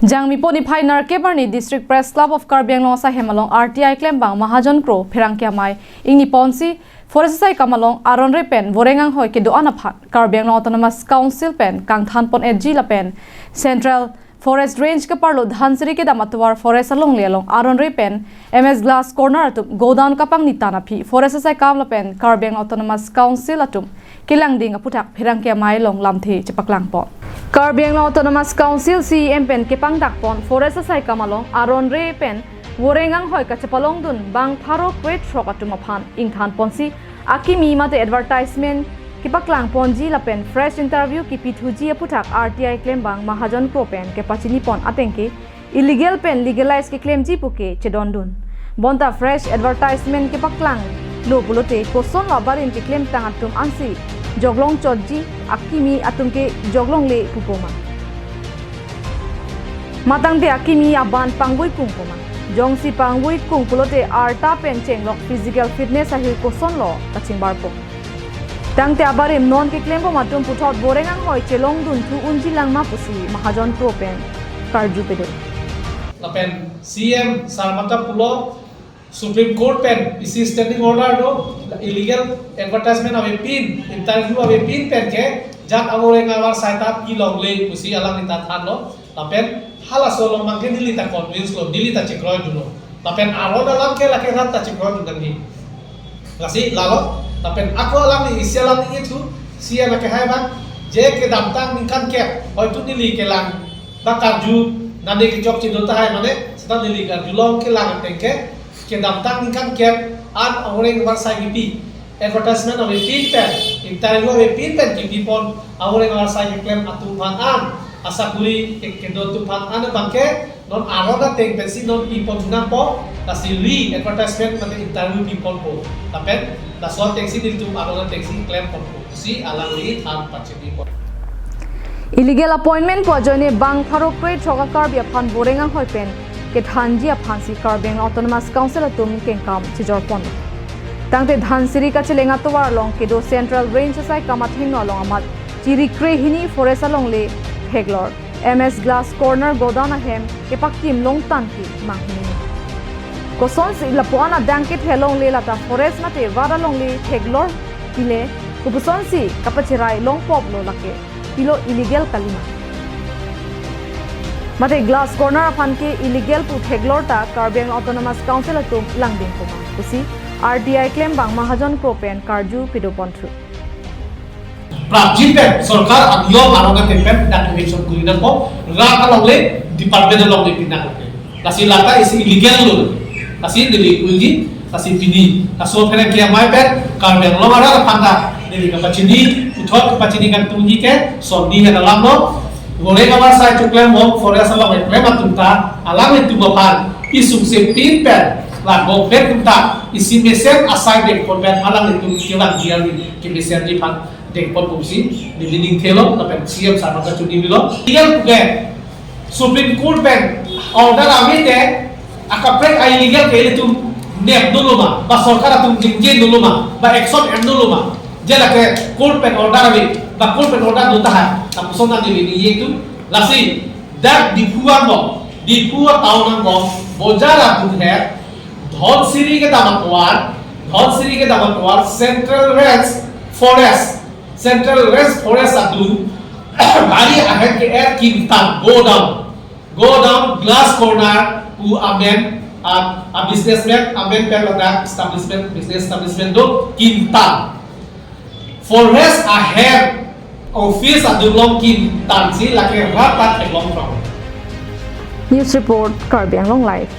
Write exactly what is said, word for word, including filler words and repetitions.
Jangmi po niphai nerkep arni District Press Club of Karbi Anglong asaihem along R T I klembang Mahajon Kro pherangke amei ingni ponsi Forest asaikam along aron-re pen voreng anghoi kedo-an aphan Karbi Anglong Autonomous Council pen kangthan pon-etji lapen Central Forest Range keparlo Dhansiri kedam atovar forest alongle along aron-re pen M S Glass Corner atum godown kapangni tan aphi Forest asaikam lapen Karbi Anglong Autonomous Council atum kelangding aphuthak pherangke amei along lamthe chepaklang pon. Karbi Anglong Autonomous Council C E M pen kepangdak pon Forest asaikam along aron-re pen voreng anghoi kachepalongdun bang pharo krethrok atum aphan ingthan ponsi akimi mate advertisement kepaklang ponji lapen fresh interview kipithuji aphuthak R T I klembang Mahajon Kro pen kepachini pon atengke illegal pen legalize keklemji puke chedondun. Bonta fresh advertisement kepaklanglo pulote kosonlo abarim keklemtang atum ansi joklong chotji, akimi atum ke joklongle pupoma? Matangte akimi aban pangvoi kung poma? Jongsi pangvoi kung pulote arta pen chenglok physical fitness ahir kosonlo kachingbarpo? Tangte abarim non keklembom atum puthot voreng anghoi chelongdunthu unji langma pusi Mahajon Kro pen karju pedo. Lapen C M sar mata pulo Supreme Court pen isi standing order do, illegal advertisement avepin, interview avepin pen ke jat avoreng avarsai ta pilongle pusi alangli ta thanlo. Lapen halaso along abangke neli ta convince lo, neli ta chekroidunlo. Lapen aron alam ke lake rat ta chekroidun nangji. Lasi lalo, lapen ako alangli isi alam ni itu, C M akehai abang, je kedamtang ningkan kep, hoitu neli kelang, ba karju, nane kechokche do tahai mane, seta neli karjulong kelang atengke, kedamtang ningkan kep an avoreng avarsai kipi, advertisement avepin pen, interview avepin pen kipi pon avoreng avarsai keklem atum aphan an, asakuri ke-, kedo atum aphan an abangke non aron ateng pensi non pi pon nangpo, lasi re-advertisement mate interview pi ponpo. Lapen laso atengsi nelitum aron atengsi klem ponpo pusi alangli than pachini pon. Illegal appointment pu ajoine bang pharo krethrok a-Karbi aphan voreng anghoi pen kethanji aphansi Karbi Anglong Autonomous Council atum kengkam chejor pon. Tangte Dhansiri kacheleng atovar along kedo Central Range asaikam athengno along amat chiri krehini forest alongle theklor M S Glass Corner godown ahem kepakim longtang ke manghini. Kosonsi lapu-an adang kethe alongle lata forest mate vat alongle theklor pile, kopusonsi kapacherai longpoplo lake, pilo illegal kalima? Mate Glass Corner aphan ke illegal pu theklor ta Karbi Anglong Autonomous Council atum langding poma pusi R T I klembang Mahajon Kro pen karju pedo ponthu. Prapjin pen sorkar aniyom aron ateng pen dak eviction kuri nangpo, rat alongle department alongle pinang. Lasi lata isi illegal lo. Lasi neli kuji, lasi pini. Laso pherangke amei pen Karbi Anglong arat aphan ta neli kapachini, puthot kapachini kangtungji ke, sonni hena alam lo. Voreng avarsai choklembom forest along keklem atum ta, alanglitum aphan isungse pin pen, la government atum ta isi mesen asai dengpon pen alanglitum kevang dial di kemesenji aphan dengpon pusi neli ning thelo, lapen C M sar mata chunilo. Illegal puke Supreme Court pen order ave te, akaprek a-illegal ke ilitum nepdunlo ma, ba sorkar atum jingje dunlo ma, ba action emdunlo ma? Je lake court pen order ave, ba court pen order do tahai, lapuson ta neli ningje itu. Lasi dak Diphu angbong, Diphu town angbong, bojar atum he, Dhansiri kedam atovar, Dhansiri kedam atovar, Central Range Forest, Central Range Forest atum bari ahem ke-er kintan, godown, godown Glass Corner pu amen, a, a-businessman amen pen ladak establishment, business establishment do kintan. Forest ahem office atum along kintansi lake rat ta theklong prong. News report, Karbi Anglong Live.